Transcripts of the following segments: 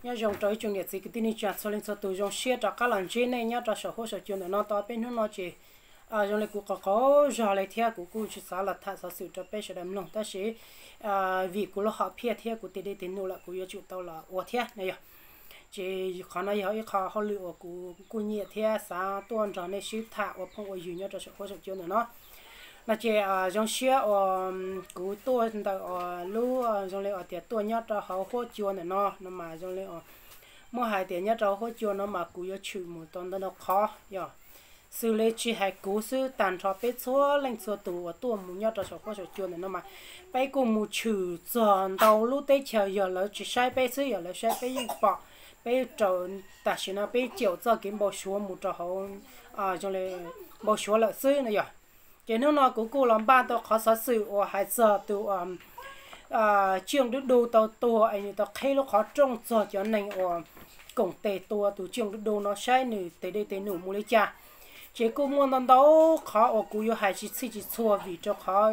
Nyob zoo rau ib tsoom niam txiv kwv tij neej tsa txhua leej txhua tus, zoo siab rov qab los ntsib nej nyob rau saum huab saum cua ntawm no. Tau peb hnub no ces zoo li kuv qaug qaug zog li thiab kuv kuj tsis xav los tham xov xwm rau peb sawv daws mloog, tab sis vim kuv lub hom phiaj thiab kuv tig dej tig num lawm kuv yuav tsum tau los ua thiab no yog. Ces qhov no yog ib qho hauj lwm uas kuv kuj nyiam thiab xav tuaj nrog nej sib tham ua phooj ua ywg nyob rau saum huab saum cua ntawm no. No ces zoo siab uas kuv tuaj ntawm lub zoo li uas tias tuaj nyob rau hauv huab cua ntawm no no mas zoo li uas muab hais tias nyob rau huab cua no mas kuv yuav tshwm mus tau ntau ntau qhov yog xws li tsis hais kuv xwb, tag nrho peb txhua leej txhua tus uas tuaj mus nyob rau saum huab saum cua ntawm no mas peb kuj mus tshwm txog ntau lub teb chaws, yog lawv tsis saib peb xwb, yog lawv saib peb yeej pom. Peb rau tam sim no peb caum txoj kev npau suav mus rau hauv zoo li npau suav lawm xwb no yog. Ces hnub no kuv kuj los npaj tau qhov xov xwm uas hais txog tus Tsioj Dub Du tau tuag es nws tau qheb lub qhov rooj txog cov neeg uas koom tes tua tus Tsioj Dub Du no saib nws tes dej tes num mus li cas. Ces kuj muaj ntau ntau qhov uas kuv yuav hais tsis txhij tsis txhua vim rau qhov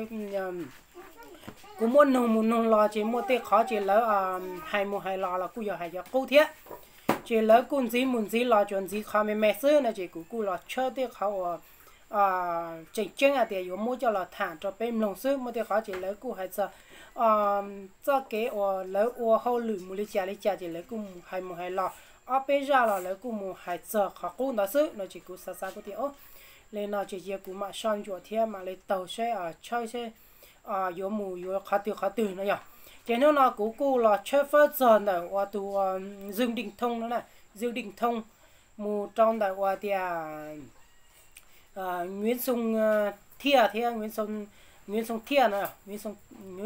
kuv muab nug mus nug los ces muaj tej qhov ces lawv hais mus hais los los kuj yog hais cov qub thiab. Ces lawv kuj ntxiv mus ntxiv los tsuas ntxiv qhov me me xwb no ces kuv kuj los tshawb tej qhov uas tseem ceeb hais tias yuav muab coj los tham rau peb mloog xwb. Muaj tej qhov ces lawv kuj hais txog txoj kev uas lawv ua hauj lwm mus li cas li cas ces lawv kuj mus hais mus hais los ob peb zaj los lawv kuj mus hais txog qhov qub ntawd xwb no ces kuv xav xav kuv tias o, li no ces cia kuv mam soj ntsuam thiab mam li taug saib tshawb saib yuav mus yuav qhov twg qhov twg no yog. Ces hnub no kuv kuj los tshawb fawb txog ntawm uas tus Zwj Deej Thoo no na, Zwj Deej Thoo mus rau ntawm uas tias Nguyễn Xuân Thiện thiab Nguyễn Xuân Thiện no, Nguyễn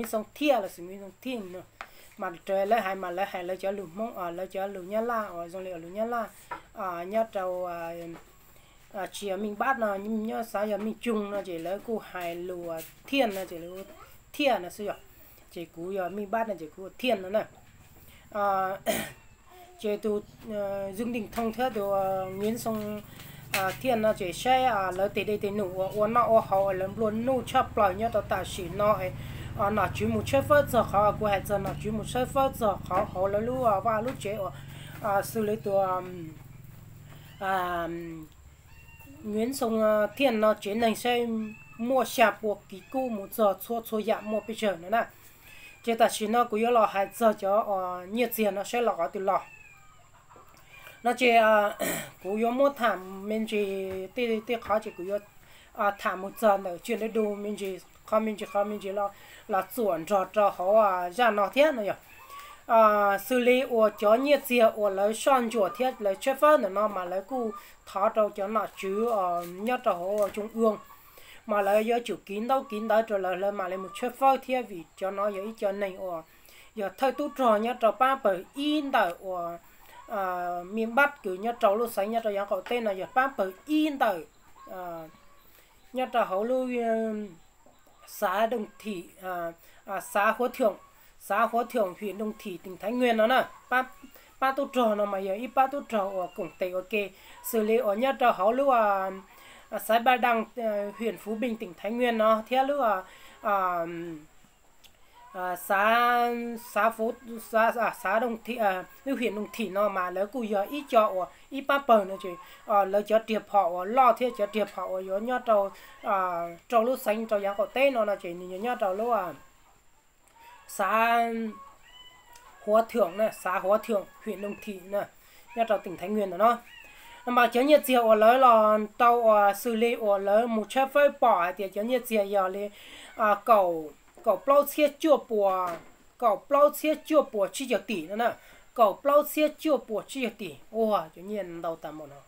Xuân Thiện lossis Nguyễn Xuân Thiện no. Mas raws lawv hais mas lawv hais lawv cov lus Hmoob, lawv cov lus Nyab Laj uas zoo li lus Nyab Laj nyob rau tsis yog Minh Bác no, nyob xav yog Minh Trung no ces lawv kuj hais lus Thiện no ces lawv Thiện no xwb yog. Ces kuv yog Minh Bác no ces kuv Thiện no na. Ces tus Zwj Deej Thoo thiab tus Nguyễn Xuân Thiện no ces saib lawv tes dej tes num uas ua noj ua haus lawv nplua nuj tshaj plaws nyob rau tam sim no. Nom tswv mus tshawb fawb txog qhov kuv hais txog nom tswv mus tshawb fawb txog qhov hauv lawv lub vaj lub tsev uas xws li tus Nguyễn Xuân Thiện no tsev neeg saib muaj xya pua kiv kub mus txog txhua txhua yam muaj pes tsawg no na. Ces tam sim no kuv yuav los hais txog cov uas nyiaj txiag no saib los qhov twg los no ces kuv yuav muab tham me ntsis tej tej qhov ces kuv yuav tham mus txog ntawm Tsioj Dub Du me ntsis qhov me ntsis qhov me ntsis los txuam nrog rau hauv zaj no thiab no yog. Xws li uas cov nyiaj txiag uas lawv soj ntsuam thiab lawv tshawb fawb ntawm no mas lawv kuj thov rau cov nom tswv nyob rau hauv Trung ương mas lawv yuav tsum kiv ntaub kiv ntawv rau lawv, lawv mam li mus tshawb fawb thiab vim cov no yog ib co neeg uas yog thawj tub rog nyob rau pab pawg ib ntawm uas miền Bắc kws nyob rau lub xeev nyob rau yav qaum teb no yog pab pawg ib ntawm nyob rau hauv lub xã Đông Thị, xã Hòa Thượng, huyện Đông Thị, tỉnh Thái Nguyên no na. Pab tub rog no mas yog ib pab tub rog uas koom tes ua ke xws li uas nyob rau hauv lub xã Ba Đăng, huyện Phú Bình, tỉnh Thái Nguyên no thiab lub xav, xav, xav Đông Thị, lub huyện Đông Thị no mas lawv kuj yog ib co uas ib pab pawg no ces lawv cov riam phom uas loj thiab cov riam phom uas yuav nyob rau, rau lub xeev rau yav qaum teb no no ces nws yuav nyob rau lub xã Hòa Thượng, xã Hòa Thượng, huyện Đông Thị, nyob rau tỉnh Thái Nguyên ntawm no. No mas cov nyiaj txiag uas lawv los tau uas xws li uas lawv mus tshawb fawb pom hais tias cov nyiaj txiag yog li kaum, kaum plaub txhiab cuaj puas, kaum plaub txhiab cuaj puas tsib caug tim no na, kaum plaub txhiab cuaj puas tsib caug tim, ua cov nyiaj ntau tag npaum no.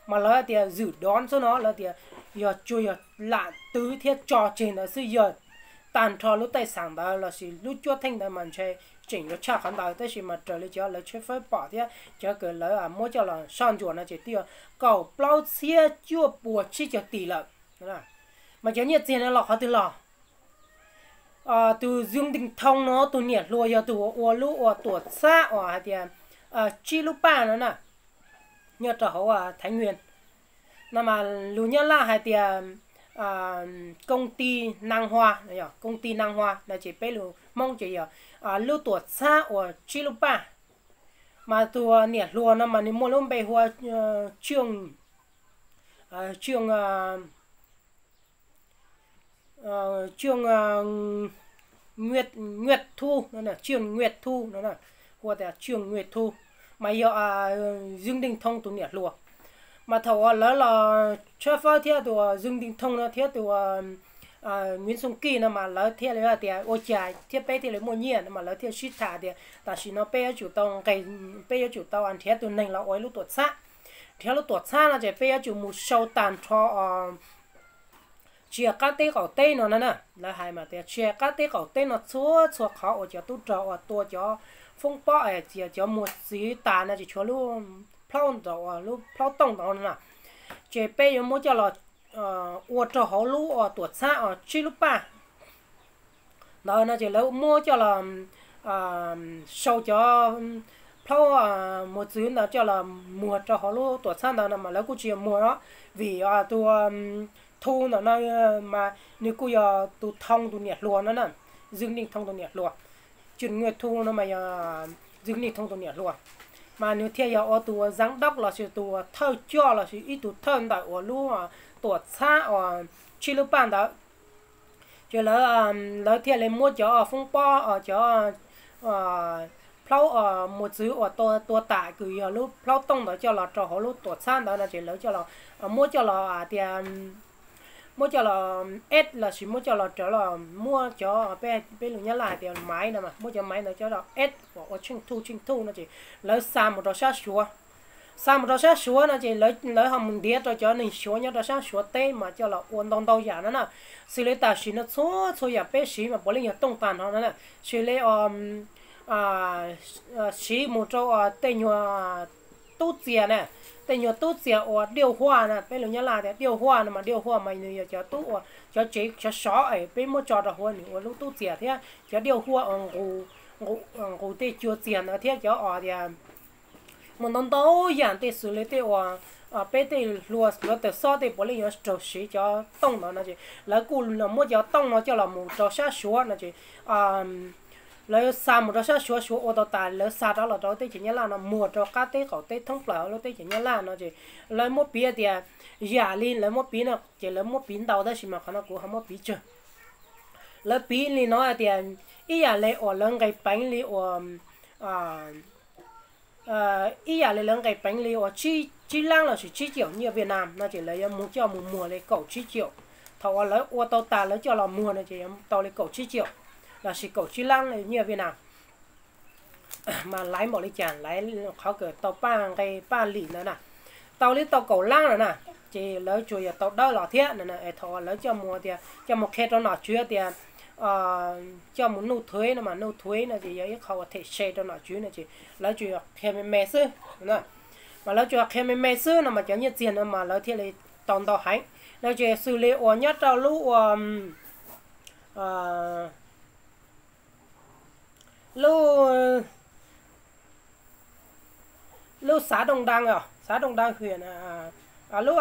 Mas lawv tias zwm dov xwb no lawv tias yog tsuas yog lam twv thiab tso tseg ntawd xwb, yog tag nrho lub taij xaam ntawd lossis lub cuab theej ntawd mas ntshe tseem yuav tshaj qhov ntawd, tab sis mas raws li cov lawv tshawb fawb pom thiab cov kws lawv muab coj los soj ntsuam no ces twb yog kaum plaub txhiab cuaj puas tsib caug tim lawm. Mas cov nyiaj txiag no los qhov twg los? Tus Zwj Deej Thoo no tus niam hluas yog tus uas ua lub uas tuam txhab uas hais tias tsib lub paj no na, nyob rau hauv Thái Nguyên. No mas lus Nyab Laj hais tias công ty năng hoa, công ty năng hoa no ces peb lus Hmoob ces yog lub tuam txhab uas tsib lub paj. Mas tus niam hluas no mas nws muaj lub npe hu ua Trương, Trương, Trương Nguyệt Thu no, Trương Nguyệt Thu no, hu tias Trương Nguyệt Thu, mas yog Dương Đình Thông tus niam hluas. Mas thaum uas lawv los tshawb fawb thiab tus Dương Đình Thông no thiab tus Nguyễn Xuân Kỳ no mas lawv thiaj li tias ua cas thiab peb thiaj li muaj nyiaj no mas lawv thiaj sib tham tias tam sim no peb yuav tsum tau nqes, peb yuav tsum tau nrhiav tus neeg los ua ib lub tuam txhab. Nrhiav lub tuam txhab no ces peb yuav tsum mus sau tag nrho os, tsis hais qab teb qaum teb no na. Lawv hais mas tias tsis hais qab teb qaum teb no, txhua txhua qhov uas cov tub rog uas tua cov foob pob, cov muag txwv tas no ces tshuav lub plhaub ntawd, lub plhaub tooj ntawd no na, ces peb yuav muab coj los ua rau hauv lub tuam txhab os tsib lub paj ntawd no ces lawv muab coj los sau cov plhaub muag txwv ntawd coj los muag rau hauv lub tuam txhab ntawd no mas lawv kuj tsis yog muag no, vim tus Thu ntawm no mas nws kuj yog tus Thoo tus niam hluas no na, Zws Neej Thoo tus niam hluas. Cws Nws Thu no mas yog Zws Neej Thoo tus niam hluas, mas nws thiaj yog ua tus giám đốc lossis tus thawj coj lossis ib tug thawj ntawm uas lub tuam txhab uas tsib lub paj ntawd. Ces lawv thiaj li muab cov foob pob, cov plhaub muag txwv uas tua tas kws yog lub plhaub tooj ntawd coj los rau hauv lub tuam txhab ntawd no ces lawv coj los, muab coj los tias, muab coj los eb lossis muab coj los rawv los muab cov, peb lus Nyab Laj hais tias maiv no mas muab cov maiv ntawd coj los eb uas ua tsheej thuj tsheej thuj no ces lawv xa mus rau sab Suav. Xa mus rau sab Suav no ces lawv ho mus ntiav rau cov neeg Suav nyob rau sab Suav teb mas coj los ua ntau ntau yam no na. Xws li tam sim no txhua txhua yam peb siv mas puav leej yog tooj tag nrho no na. Xws li siv mus rau tej nyuag tub txias na, tej nyuag tub txias uas điêu hoa na, peb lus Nyab Laj tias điêu hoa no mas điêu hoa mas nws yog cov tub uas cov tsev sov sov es peb muab tso rau hauv nws ua lub tub txias thiab cov điêu hoa uas nqus tej cua txias ntawd thiab cov uas tias muaj ntau ntau yam tej xws li tej uas peb tej hlua hluav taws xob tej puav leej yuav raug siv cov tooj ntawd no ces lawv kuj muab cov tooj no coj los mus rau sab Suav no ces lawv xa mus rau sab Suav, Suav ua tau tas lawv xa rov los rau teb chaws Nyab Laj no muag rau qab teb qaum teb thoob plaws lub teb chaws Nyab Laj no ces lawv muab piv tias, yam li lawv muab piv no ces lawv muab piv ntau tab sis mas qhov no kuv ho muab piv tsawg. Lawv piv li no hais tias ib yam li uas lawv nqis peev li uas ib yam li lawv nqis peev li uas tsib lab lossis tsib caum nyiaj Việt Nam no ces lawv yuav mus coj mus muag li kaum tsib caum. Thaum uas lawv ua tau tas lawv coj los muag no ces yuav tau li kaum tsib caum lossis kaum tsib lab nyiaj Việt Nam. Mas laiv npaum li cas, laiv qhov kawm tau paj nqe paj lim ntawd na, tau li tau kaum lab no na, ces lawv tsuas yog tau dawb los thiab no. Thaum uas lawv coj mus tias coj mus qhia rau nom tswv tias coj mus nuj thuế no mas nuj thuế no ces yog ib qho uas them se rau nom tswv no ces lawv tsuas yog qhia me me xwb. Mas lawv tsuas qhia me me xwb no mas cov nyiaj txiag no mas lawv thiaj li tau ntau heev no ces xws li uas nyob rau lub ua lub lub xã Đồng Đăng, xã Đồng Đăng huyện, lub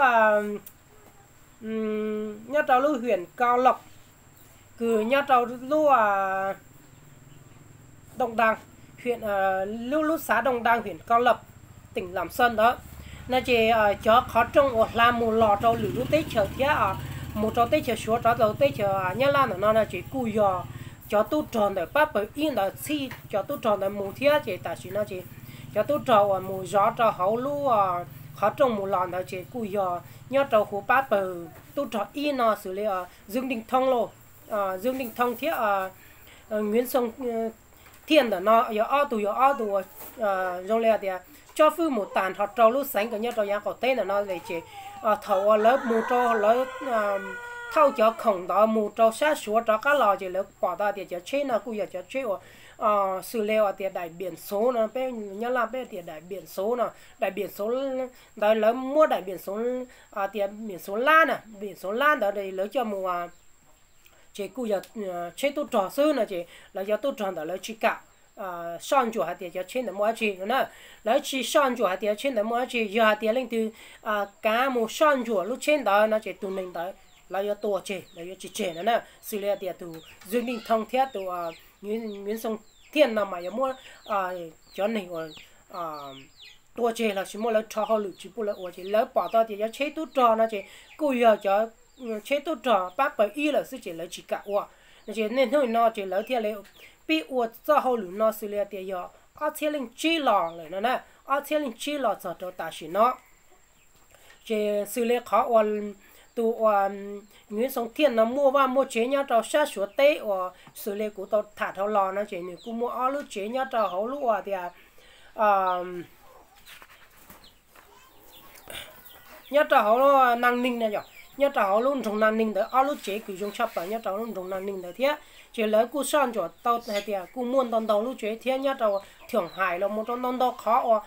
nyob rau lub huyện Cao Lộc, kws nyob rau lub Đồng Đăng, huyện, lub xã Đồng Đăng huyện Cao Lộc, tỉnh Lạng Sơn ntawd no ces cov qhov rooj uas hla mus los rau lwm lub teb chaws thiab mus rau teb chaws Suav rov rau teb chaws Nyab Laj ntawm no no ces kuj yog cov tub rog ntawm pab pawg ib ntawd txhij cov tub rog ntawd mus thiab ces tam sim no ces cov tub rog uas mus zov rau hauv lub qhov rooj mus los ntawd ces kuj yog nyob rau huv pab pawg tub rog ib no xws li Zws Neej Thoo los, Zws Neej Thoo thiab Nguyễn Xuân Thiện ntawm no yog ob tug, yog ob tug uas zoo li tias tsob fwb mus tas nrho rau lub xeev kws nyob rau yav qaum teb ntawm no ces thaum uas lawv mus rau lawv thauj cov khoom ntawd mus rau sab Suav rov qab los ces lawv pom tau tias cov tsheb no kuj yog cov tsheb uas xws li tias daim biam xuv no, peb Nyab Laj peb tias daim biam xuv no, daim biam xuv ntawd lawv muab daim biam xuv, tias biam xuv lab na, biam xuv lab ntawd lawv coj mus ces kuj yog tsheb tub rog xwb no ces lawv cov tub rog ntawd lawv tsis kam soj ntsuam hais tias cov tsheb ntawd muaj dab tsi no na. Lawv tsis soj ntsuam hais tias tsheb ntawd muaj dab tsi, yog hais tias leej twg kav mus soj ntsuam lub tsheb ntawd no ces tus neeg ntawd lawv yuav tua tseg, lawv yuav tsis tseg no na. Xws li tias tus Zws Neej Thoo thiab tus Nguyễn Xuân Thiện no mas yuav muab cov neeg uas tua tseg los sis muaj lawv rho hauj lwm tsis pub lawv ua ces lawv pom tau tias cov tsheb tub rog no ces kuj yog cov tsheb tub rog pab paws ib lawm xwb ces lawv tsis kam ua no ces niaj hnub no ces lawv thiaj li pib ua txoj hauj lwm no xws li tias yog ob txhiab leej tsib los lawm no na, ob txhiab leej tsib los txog rau tam sim no. Ces xws li qhov uas tus uas Nws Xoo Thiaj no muaj vaj muaj tsev nyob rau sab Suav teb uas xws li kuv tau tham dhau los no ces nws kuj muaj ob lub tsev nyob rau hauv lub uas tias nyob rau hauv Naj Neeg no yog nyob rau hauv lub nroog Naj Neeg ntawd, ob lub tsev kws zoo tshaj plaws nyob rau lub nroog Naj Neeg ntawd thiab. Ces lawv kuj soj ntsuam tau hais tias kuj muaj ntau ntau lub tsev thiab nyob rau Thoob Hais los mus rau ntau ntau qhov uas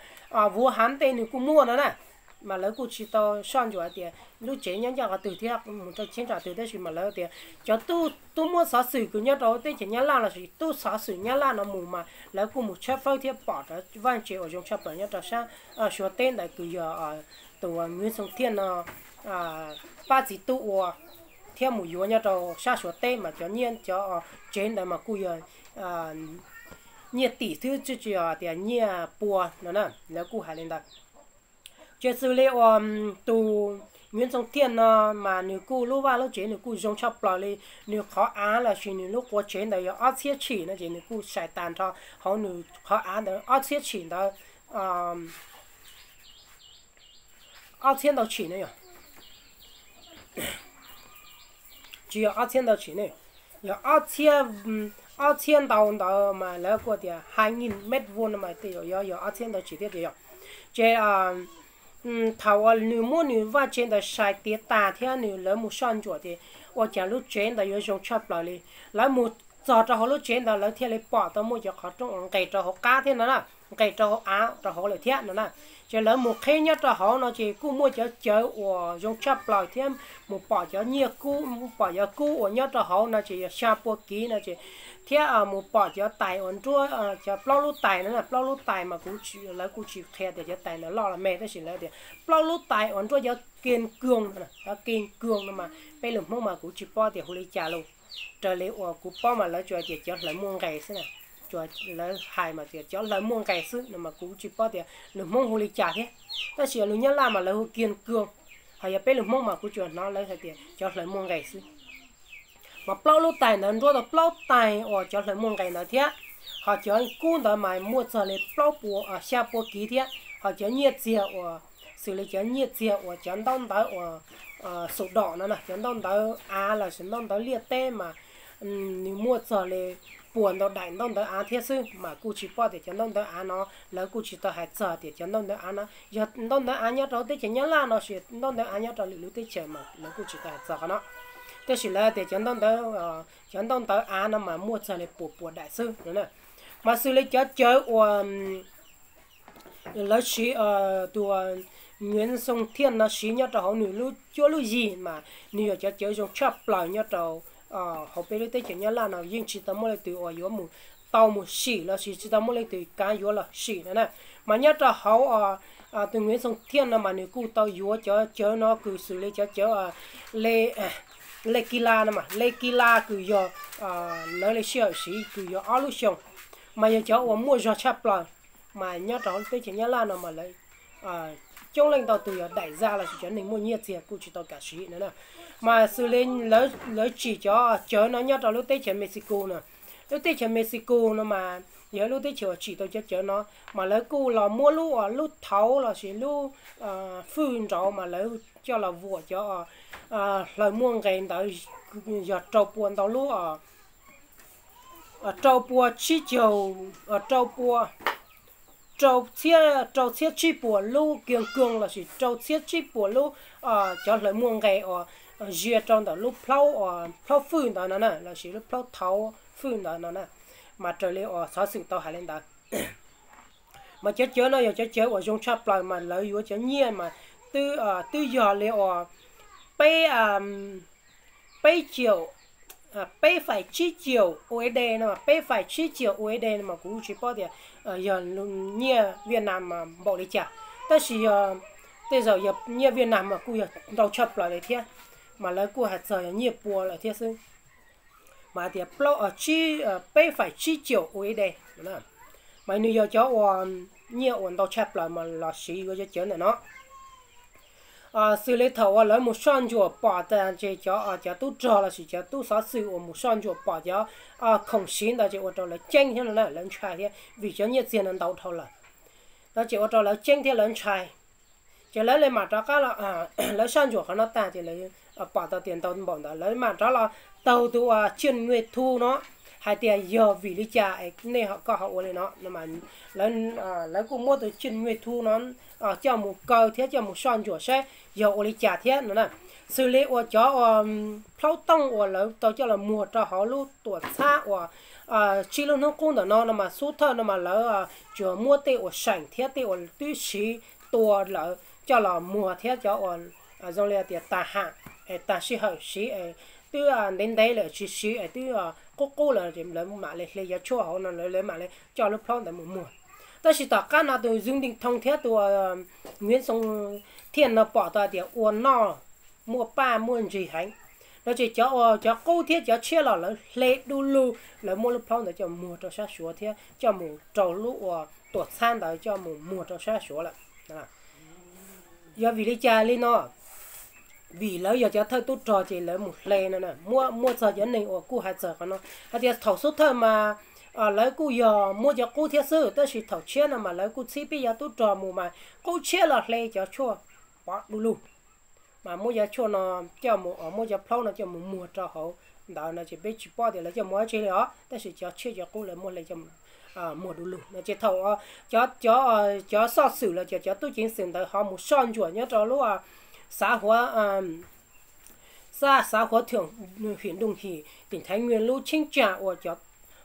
Vuv Hav ntej nws kuj muaj no na. Mas lawv kuj tsis tau soj ntsuam tias lub tsev nyob ncaj qhov twg thiab mus rau cheeb tsam twg, tab sis mas lawv tias cov tub muab xov xwm kws nyob rau teb chaws Nyab Laj los sis tub xov xwm Nyab Laj no mus mas lawv kuj mus tshawb fawb thiab pom cov vaj tsev uas zoo tshaj plaws nyob rau sab Suav teb ntawd kws yog tus Nws Xoo Thiaj no pab txiv tub ua thiab mus yuav nyob rau sab Suav teb mas cov nyiaj cov tsev ntawd mas kuj yog nyiaj tim xwb tsis yog tias nyiaj pua no na, lawv kuj hais li ntawd. Ces xws li uas tus Nws Xoo Thiaj no mas nws kuj lub vaj lub tsev nws kuj zoo tshaj plaws li, nws qhov av los sis nws lub qua tsev ntawd yog ob txhiab tshim no ces nws kuj sai tas nrho hauv nws qhov av ntawd ob txhiab tshim ntawd ob txhiab ntau tshim no yog tsis yog ob txhiab ntau tshim ne, yog ob txhiab ntau ntawd mas lawv kuj tias hai nghìn mét vuông no mas tej zaum yog ob txhiab ntau tshim thiab ces yog. Ces thaum uas nws muab nws vaj tsev ntawd sai tiav tas thiab nws lawv mus soj ntsuam tias ua cas lub tsev ntawd yuav zoo tshaj plaws li, lawv mus txog rau hauv lub tsev ntawd lawv thiaj li pom tau muaj cov qhov rooj uas nqes rau hauv qab thiab no na, nqes rau hauv av rau hauv lawm thiab no na. Ces lawv mus qhib nyob rau hauv no ces kuj muaj cov cawv uas zoo tshaj plaws thiab mus pom cov nyiaj kub, pom cov kub uas nyob rau hauv no ces yog xya pua kiv no ces thiab mus pom cov tais uas nruab, cov plaub lub tais no, plaub lub tais mas kuv, lawv kuj tsis qhia tias cov tais ntawd loj los me tab sis lawv tias plaub lub tais uas nruab cov kiag koog, cov kiag koog no mas peb lus Hmoob mas kuv tsis paub tias hu li cas lus. Raws li uas kuv paub mas lawv tsuas tias cov hlawv muaj nqes xwb na, lawv hais mas tias cov hlawv muaj nqes xwb no mas kuv tsis paub tias lus Hmoob hu li cas thiab. Tab sis lus Nyab Laj mas lawv hu kiag koog, ho yog peb lus Hmoob mas kuv tsuas hnov lawv hais tias cov hlawv muaj nqes xwb. Mas plaub lub tais ntawd nruab tau plaub tais uas cov hlawv muaj nqes ntawd thiab, ho cov kub ntawd mas muaj txog li plaub pua, xya pua kiv thiab, ho cov nyiaj txiag uas xws li cov nyiaj txiag uas cov ntaub ntawv uas xum dom no na, cov ntaub ntawv av los sis ntaub ntawv liaj teb mas nws muaj txog li puas ntau daim ntaub ntawv av thiab xwb mas kuj tsis paub tias cov ntaub ntawv av no lawv kuj tsis tau hais txog tias cov ntaub ntawv av no yog ntaub ntawv av nyob rau teb chaws Nyab Laj no sis ntaub ntawv av nyob rau lwm lub teb chaws mas lawv kuj tsis tau hais txog qhov no. Tab sis lawv tias cov ntaub ntawv, cov ntaub ntawv av no mas muaj txog li puas puas daim xwb no. Mas xws li cov cawv uas lawv siv, tus Nws Xoo Thiaj no siv nyob rau hauv nws lub cuab lub yig mas nws yog cov cawv zoo tshaj plaws nyob rau hauv peb lub teb chaws Nyab Laj no yeej tsis tau muaj leej twg uas yuav mus tau mus sim los sis tsis tau muaj leej twg kav yuav los sim no na. Mas nyob rau hauv tus Nws Xoo Thiaj no mas nws kuj tau yuav cov cawv no kws xws li cov cawv le kila no mas le kila kws yog lawv li sij hawm siv kws yog ob lub xyoo, mas yog cov uas muaj zog tshaj plaws. Mas nyob rau hauv lub teb chaws Nyab Laj no mas lawv coob leej ntau tus yog daim zaj los sis cov neeg muaj nyiaj txiag kuj tsis tau kam siv no na. Mas xws li lawv tsim cov cawv no nyob rau lub teb chaws Mexico no, lub teb chaws Mexico no mas yog lub teb chaws uas tsim tau cov cawv no, mas lawv kuj los muab lub, lub thauv los sis lub fwj nraud mas lawv coj los vuam cov hlawv muaj nqes ntawd yog rau pua ntau lub, rau pua tsib caug, rau pua, rau txhiab, rau txhiab tsib puas lub kiag koog los sis rau txhiab tsib puas lub cov hlawv muaj nqes uas zia rau ntawm lub plhaub, plhaub fwj ntawd no na los sis lub plhaub thauv fwj ntawd no na. Mas raws li uas xov xwm tau hais li ntawd, mas cov cawv no yog cov cawv uas zoo tshaj plaws mas lawv yuav cov nyiaj mas twb, twb yog li uas peb, peb caum, peb faim tsib caum U S D no, peb faim tsib caum U S D no mas kuv tsis paub tias yog nyiaj Viaj Nam mas npaum li cas, tab sis yog tej zaum yog nyiaj Viaj Nam mas kuj yog ntau tshaj plaws li thiab, mas lawv kuj hais txog yog nyiaj pua lawm thiab xwb. Mas hais tias plaub, tsib, peb faim tsib caum U S D, mas nws yog cov uas nyiaj uas ntau tshaj plaws mas los siv yuav cov cawv ntawm no. Xws li thaum uas lawv mus soj ntsuam pom tas ces cov, cov tub rog lossis cov tub xov xwm uas mus soj ntsuam pom cov khoom siv ntawd ces ua rau lawv ceeb thiab no na, lawv ntshai thiab vim cov nyiaj txiag no ntau dhau lawm. No ces ua rau lawv ceeb thiab lawv ntshai. Ces lawv li mam rov qab los, lawv soj ntsuam qhov no tag ces lawv pom tau tias ntau npaum ntawd, lawv mam rov los taug tus uas Tsiaj Nyuj Thu no hais tias yog vim li cas es nej ho, koj ho ua li no. Lawv kuj muab tus Tsiaj Nyuj Thu no coj mus kaw thiab coj mus soj ntsuam saib yog ua li cas thiab no na. Xws li uas cov uas plhaub tooj uas lawv tau coj los muag rau hauv lub tuam txhab uas tsib lub hnub qub ntawm no no mas xub thawj no mas lawv tsuas muab tej uas seem thiab tej uas twb siv tua lawm coj los muag thiab cov uas zoo li tias tag ham es tag sij hawm siv es twb ntev ntev lawm tsis siv es twb qub qub lawm es lawv mam li hle cov tshuaj hauv no, lawv mam li coj lub plhaub ntawd mus muag. Tab sis tom qab no tus Zwm Deej Thoo thiab tus Nyuav Xoo Thiaj no pom tau tias ua noj muaj paj muaj ntsis heev no ces cov, cov qub thiab cov tshiab los lawv hle du lug, lawv muab lub plhaub ntawd coj muag rau sab Suav thiab coj mus rau lub uas tuam txhab ntawd coj mus muag rau sab Suav lawm. Yog vim li cas li no? Vim lawv yog cov thawj tub rog ces lawv mus hle no, muaj, muaj txog cov neeg uas kuj hais txog qhov no hais tias thaum xub thawj mas lawv kuj yog muab cov qub thiab xwb, tab sis thaum tshiab no mas lawv kuj txhib peb cov tub rog mus mas qub tshiab los hle cov tshuaj pov du lug. Mas muab cov tshuaj no coj mus, muab cov plhaub no coj mus muag rau hauv ntawd no ces peb tsis paub tias lawv coj mus dab tsi li os, tab sis cov tshiab cov qub lawv muab hle coj muag du lug no ces thaum cov, cov xov xwm los cov, cov tub ceev xwm ntawd ho mus soj ntsuam nyob rau lub xav huav, xav huav thwm, hwm Nrooj Him, tim Thaiv Nyuag lub cheeb tsam uas cov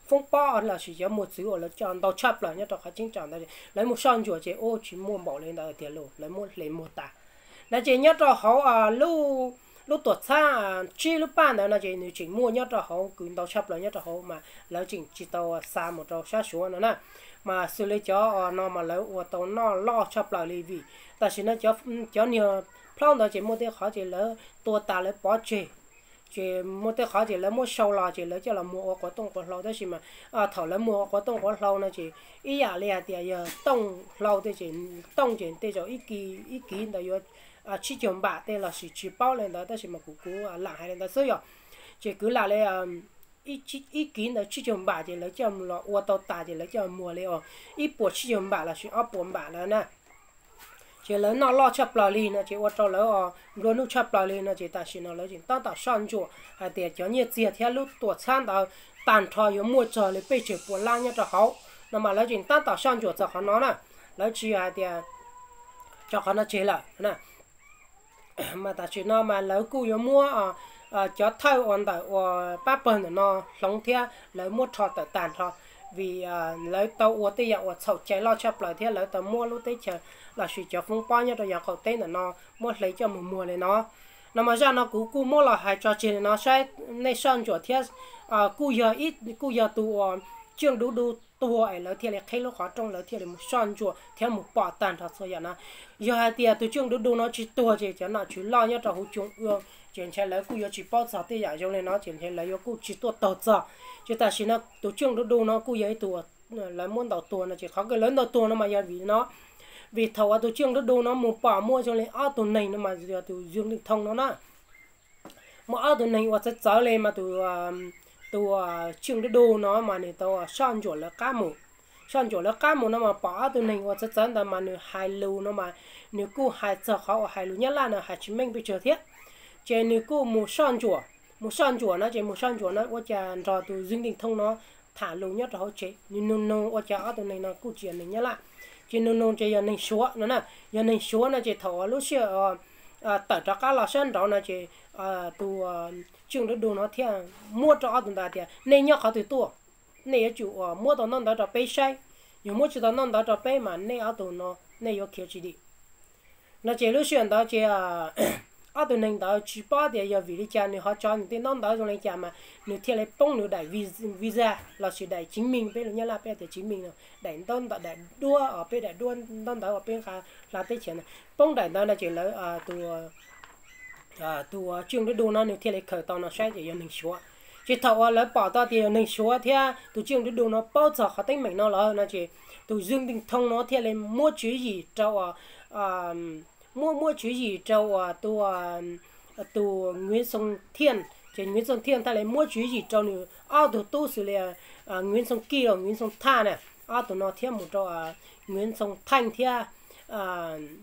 foob pob lossis cov muag txwv uas lawv coj ntau tshaj plaws nyob rau qhov cheeb tsam ntawd, lawv mus soj ntsuam ces ua tsis muaj npaum li ntawd tiag los lawv muab hle muag tas. No ces nyob rau hauv lub tuam txhab tsib lub paj ntawd no ces nws tseem muaj nyob rau hauv kwv ntau tshaj plaws nyob rau hauv mas lawv tseem tsis tau xa mus rau sab Suav no na. Mas xws li cov no mas lawv ua tau noj loj tshaj plaws li vim tam sim no cov niag plhaub ntawd ces muaj tej qhov ces lawv tua tas lawv pov tseg, ces muaj tej qhov ces lawv muab sau los ces lawv coj los muag ua quav tooj quav hlau, tab sis mas thaum lawv muag ua quav tooj quav hlau no ces ib yam li hais tias yog tooj hlau tej ces, tooj ces tej zaum ib kiv ntawd yuav tsib caug npam tej lossis tsis paub li ntawd, tab sis mas kuv, kuv lam hais li ntawd xwb yom. Ces kwv lam li ib kiv ntawd tsib caug npam ces lawv coj los ua tau tas ces lawv coj muag li os ib puas tsib caug npam lossis ob puas npam lawm na. Ces lawv noj loj tshaj plaws li no ces ua rau lawv os nplua nuj tshaj plaws li no ces tam sim no lawv tseem tab tom soj ntsuam hais tias cov nyiaj txiag thiab lub tuam txhab ntawd tag nrho yuav muaj txog li peb caug puas lab nyob rau hauv no mas lawv tseem tab tom soj ntsuam txog qhov no na. Lawv tsis hais tias tso qhov no tseg lawm. Mas tam sim no mas lawv kuj yuav muab cov thawj uas ntawm uas pab pawg ntawm no hloov thiab lawv muab rho tawm tag nrho, vim lawv tau ua tej yam uas txhaum cai loj tshaj plaws thiab lawv tau muab lub teb chaws lossis cov foob pob nyob rau yav qaum teb ntawm no muab hle coj mus muag li no. No mas zaj no kuv kuj muab los hais tso tseg li no saib nej soj ntsuam thiab. Kuj yog ib, kuj yog tus uas Tswj Duv Du tuag es lawv thiaj li qhib lub qhov rooj lawv thiaj li mus soj ntsuam thiab mus pom tag nrho txhua yam no. Yog hais tias tus Tswj Duv Du no tsis tuag ces cov nom tswv loj nyob rau huv Coo Ua ces ntshe lawv kuj yuav tsis paub txog tej yam zoo li no ces ntshe lawv yuav kuj tsis tuaj taug txog. Ces tam sim no tus Tswj Duv Du no kuj yog ib tug lawv muab ntaus tuag no ces qhov kws lawv ntaus tuag no mas yog vim no, vim thaum uas tus Tswj Duv Du no mus pom muaj zoo li ob tug neeg no mas yog tus Yog Deej Thoo no na. Muaj ob tug neeg uas txawv txawv li mas tus, tus Tswj Duv Du no mas nws tau soj ntsuam lawv qab mus. Soj ntsuam lawv qab mus no mas pom ob tug neeg uas txawv txawv ntawd mas nws hais lus no mas nws kuj hais txog qhov uas hais lus Nyab Laj no hais tsis meej pes tsawg thiab. Ces nws kuj mus soj ntsuam, mus soj ntsuam no ces mus soj ntsuam no ua cas nrog tus Yog Deej Thoo no tham lus nyob rau hauv tsev, nws nug nug ua cas ob tug neeg no kuj tsis yog neeg Nyab Laj, ces nug nug ces yog neeg Suav no na. Yog neeg Suav no ces thaum uas lub sij hawm tawm rov qab los sab nraud no ces tus Tswj Duv Du no thiaj muab rau ob tug ntawd tias nej nyob qhov twg tuaj, nej yuav tsum uas muab tau ntaub ntawv rau peb saib, yog muab tsis tau ntaub ntawv rau peb mas nej ob tug no nej yuav khiav tsis dim. No ces lub sij hawm ntawd ces ob tug neeg ntawd tsis paub tias yog vim li cas nws ho tso nws tej ntaub ntawv zoo li cas mas nws thiaj li poob nws daim visa lossis daim chứng minh, peb lus Nyab Laj peb tias chứng minh no, daim ntaub ntawv, daim duab, peb daim duab ntaub ntawv uas peb nqa hla teb chaws no, poob daim ntawd no ces lawv tus tus Tswj Duv Du no nws thiaj li khaws tau no saib ces yog neeg Suav. Ces thaum uas lawv pom tau tias yog neeg Suav thiab tus Tswj Duv Du no paub txog qhov teeb meem no lawm no ces tus Zwm Nteej Thoo no thiaj li muab tswv yim rau, muab muab tswv yim rau tus Nwiv Xoos Thiaj, ces Nwiv Xoos Thiaj thiaj li muab tswv yim rau nws ob tug tub xws li Nwiv Xoos Kij los Nwiv Xoos Thaj na, ob tug no thiab mus rau Nwiv Xoos Theej thiab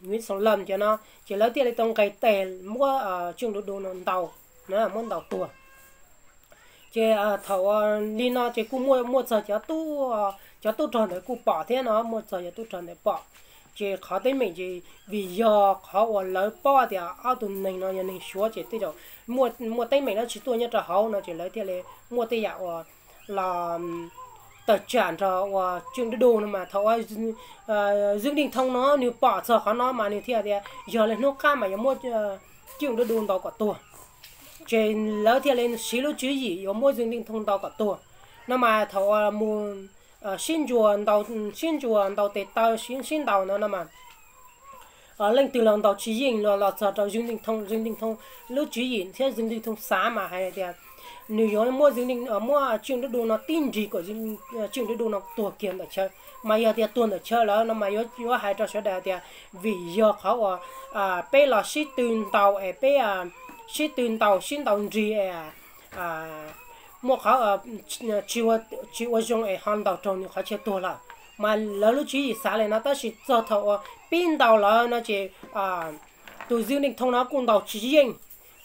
Nwiv Xoos Laj cov no, ces lawv thiaj li tau nqes tes muab Tswj Du Du no ntaus, muab ntaus tuag. Ces thaum li no ces kuj muaj muaj txog cov tub, cov tub rog ntawd kuj pom thiab no, muaj txog cov tub rog ntawd pom. Ces qhov teeb meem ces vim yog qhov uas lawv paub tias ob tug neeg no yog neeg Suav ces tej zaum muaj teeb meem dab tsi tuaj nyob rau hauv no ces lawv thiaj li muaj tej yam uas los tawm tsam nrog uas Tswj Du Du no mas thaum uas Zwm Nteej Thoo no nws pom txog qhov no mas nws thiaj tias yog li hnub qab mas yuav muab Tswj Du Du ntaus kom tuag. Ces lawv thiaj li siv lub tswv yim yuav muab Zwm Nteej Thoo ntaus kom tuag. No mas thaum uas mus sib ntsuas ntaus, sib ntsuas ntaus tes taw, sib ntaus no no mas leej twg los ntaus tsis yeej los los txog rau Zwm Nteej Thoo. Zwm Nteej Thoo lub tswv yim thiab Zwm Nteej Thoo xav mas hais tias nws yuav muab, muab Tswj Du Du no tib nrig kom Tswj Du Du no tuag kiag ntawm chaw. Mas yog tias tuag ntawm chaw lawm no mas yuav hais rau sawv daws tias vim yog qhov uas peb los sib tw ntaus es peb sib tw ntaus sib ntaus nrig es muaj qhov tsis ua zoo es ho ntaus raug nws qhov chaw tuag lawm. Mas lawv lub tswv yim xav li no tab sis txog thaum uas pib ntaus lawm no ces tus Zwm Nteej Thoo no kuj ntaus tsis yeej,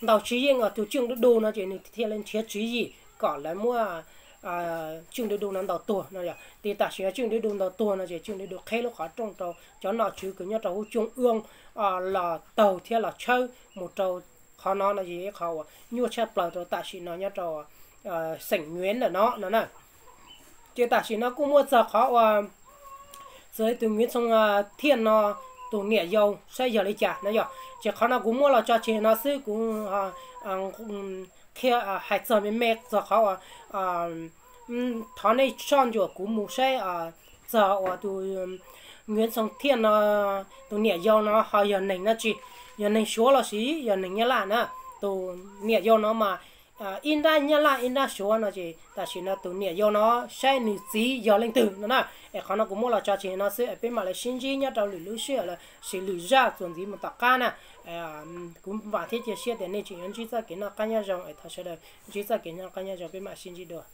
ntaus tsis yeej tus Tswj Du Du no ces nws thiaj li nrhiav tswv yim kom lawv muab Tswj Du Du no ntaus tuag no. Ces tam sim no Tswj Du Du ntaus tuag no ces Tswj Du Du qheb lub qhov rooj rau cov nom tswv kws nyob rau hauv Cooj Ua los taug thiab los tshawb mus rau qhov no no ces ib qhov uas nyuaj tshaj plaws rau tam sim no nyob rau xeem Nyuav ntawm no no na. Ces tam sim no kuj muaj txog qhov uas txawm tus Nwiv Xoos Thiaj no tus niam yau saib yog li cas no yog. Ces qhov no kuv muab los tso tseg no xwb, kuv qhia hais txog me me txog qhov uas thov nej soj ntsuam kuv mus saib txog uas tus Nwiv Xoos Thiaj no tus niam yau no ho yog neeg dab tsi, yog neeg Suav los sis yog neeg Nyab Laj na. Tus niam yau no mas ib nrab Nyab Laj ib nrab Suav no ces tam sim no tus niam yau no saib nws txiv yog leej twg no na. Es qhov no kuv muab los tso tseg no xwb es peb mam li sib ntsib nyob rau lwm lub sij hawm los sis lwm zaj txuas ntxiv mus tom qab na. Kuv vam thiab cia siab tias nej tseem yuav ntsib txoj kev noj qab nyob zoo es thov sawv daws ntsib txoj kev noj qab nyob zoo, peb mam sib ntsib dua.